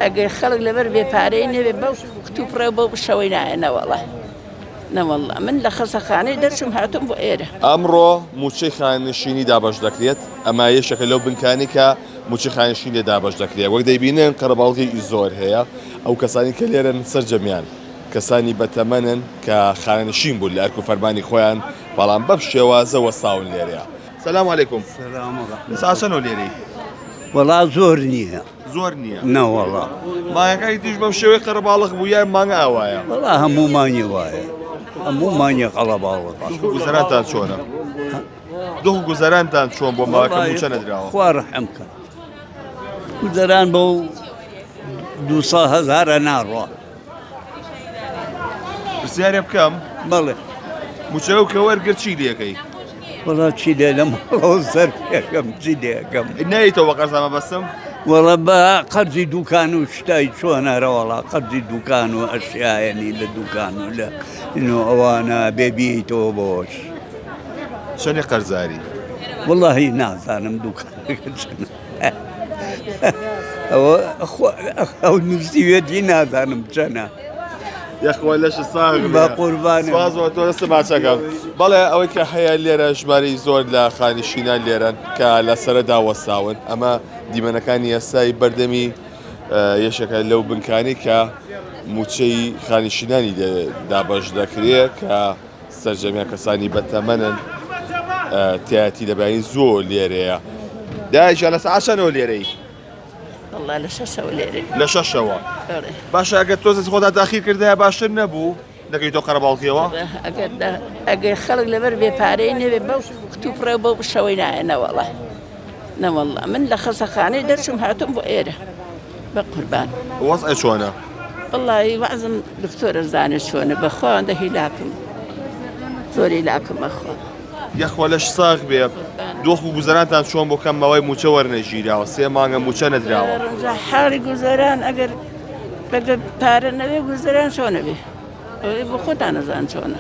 ئەگەر خەڵک لەبەر بێ پارەی نەبێ بەو کتوپڕە بەو شەوەی نایە نەوەڵا نەوەڵا من لە خەسەخانەی دەرچوم هاتوم بۆ ئێرە. ئەمڕۆ مووچەی خانەنشینی دابەش دەکرێت، ئەمە یەکێکە لەو بنکانەی کە مووچەی خانەنشینی لێ دابەش دەکرێت، وەک دەیبینن قەرەباڵغیی زۆر هەیە، ئەو کەسانەی کە لێرەن سەرجەمیان کەسانی بەتەمەنن کە خانەنشین بوون لە ئەرک و فەرمانی خۆیان، بەڵام بەم شێوازە وەستاون لێرەیە. سلام علیکم. سلام و رحمە. لە ساعت چەنەوە لێرەی؟ وەڵا زۆر نییە. زۆر نییە؟ نەوەڵا. مانگەکانی تریش بەم شێوەی قەرەباڵغ بوو یان مانگە ئاوایە؟ وەڵا هەموو مانگێ وایە. هەموو مانگێ قەڵەباڵغە. دۆخ و گوزەرانتان چۆنە؟ دۆخ و گوزەرانتان چۆن بۆ ماوەکە مووچە نەدراوە؟ خوا ڕەحم کە. گوزەران بەو دوو هەزارە ناڕوا. پرسیارێ بکەم؟ بەڵێ. مووچەکە کە وەرگرت چی لێکەی؟ وەڵا چی لێ لە ماڵەوە سەرفەکەم چی لێکەم نایتەوە بە قەرزا مەبەستم؟ وەڵا بە قەرزی دوکان و شتای چۆن هەرەوەڵا قەرزی دوکان و ئەشیایەنی لە دوکان و لە نۆ ئەوانە بێ بیتەوە بۆش. چەندێ قەرزاری؟ وەڵاهی نازانم دوکانەکە چەنە. ئەوە ئەو نووسیوێتی نازانم چەنە. یەخوا لەش ساغ بە قوربان سپاس بۆ تۆ دەستم ماچەکەم بەڵێ ئەوەی کە هەیە لێرە ژمارەی زۆر لە خانشینان لێرەن کە لە سەرەدا وەستاون ئەمە دیمەنەکانی ئێستای بەردەمی یەشەکە لەو بنکانی کە موچەی خانشینانی دابەش دەکرێت کە سەرجەمیان کەسانی بەتەمەنن تایەتی لە بەیانی زۆر لێرەیە دایکیان لە سەعات چەنەوە لێرەی؟ والله لە شەشەوە لێرەی لە شەشەوە باشە ئەگەر تۆزێک خۆتا تاخیر کردایە باشتر نەبوو دەکەی تۆ قەرەباڵغیەوە ئەگەر ئەگەر خەڵک لەبەر بێ پارەی نەبێ بەو کتوپڕە بەو شەوەی نایە نەوەڵا نەوەڵا من لە خەسەخانەی دەرچوم هاتوم بۆ ئێرە بە قوربان. وەزعێ چۆنە؟ وەڵایی وەعزم دکتۆرە زانێ چۆنە بەخوا ئەوەندە هیلاکم زۆر هیلاکم بەخوا. یەخوا لەش ساغ بێ دۆخ و گوزەرانتان چۆن بۆ کەم ماوەی موچە وەرنەگیراوە سێ مانگە موچە نەدراوە. ڕەنجە حاڵی گوزەران ئەگەر بەگەر پارە نەبێ گوزەران چۆنە بێ ئەوەی بۆ خۆتان ئەزان چۆنە.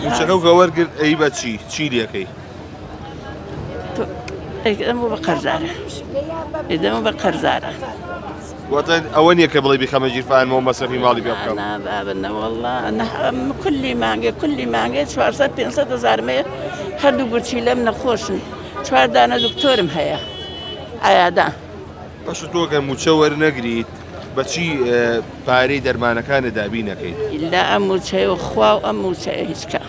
موچەکەو کە وەرگرت ئەی بە چی چی لێکەی؟ ئەمە بە قەرزارە ئێدەمە بە قەرزارە واتە ئەوە نییە کە بڵێ بیخەمە گیرفانمەوە مەسرەفی ماڵی پێ بکەم نا بابە نەوەڵڵا کولی مانگێ کولی مانگێ 400 500 هەزارمەیە هەردوو گورچیلەم نەخۆشن چوار دانە دکتۆرم هەیە ئایادا باشە تۆ گەر مووچە وەرنەگریت بەچی پارەی دەرمانەکانت دابین ئەکەیت؟ ئیلا ئەم مووچەیە و خوا و ئەم مووچەیە هیچ کە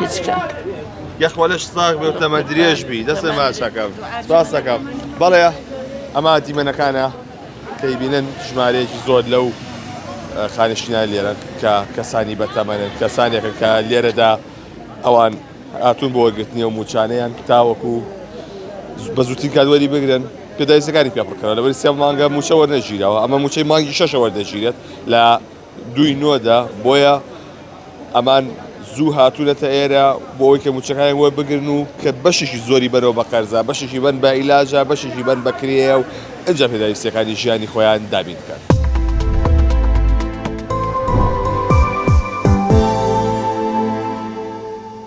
هیچ کە. یەخوا لەش ساغ بێ و تەمەن درێژ بی دەستت ماچەکەم سپاس دەکەم بەڵێ ئەمە دیمەنەکانە کەیبینن ژمارەیەکی زۆر لەو خانشینان لێرەن کە کەسانی بەتەمەنن کەسانێکن کە لێرەدا ئەوان هاتوون بۆ وەرگرتنی ئەو مووچانەیان تاوەکو بە زووترین کات وەری بگرن پێداویستەکانی پێ پڕکەنەوە لەبەری سێ مانگە مووچە وەرنەگیراوە ئەمە مووچەی مانگی شەشە وەردەگیرێت لە دووی نۆدا بۆیە ئەمان زوو هاتوونەتە ئێرە بۆ ئەوەی کە مووچەکانی وەربگرن و کە بەشێکی زۆری بەرەوە بە قەرزە بەشێکی بن بە ئیلاجە بەشێکی بن بە کرێیە و ئەجا پێداویستیەکانی ژیانی خۆیان دابین بکەن.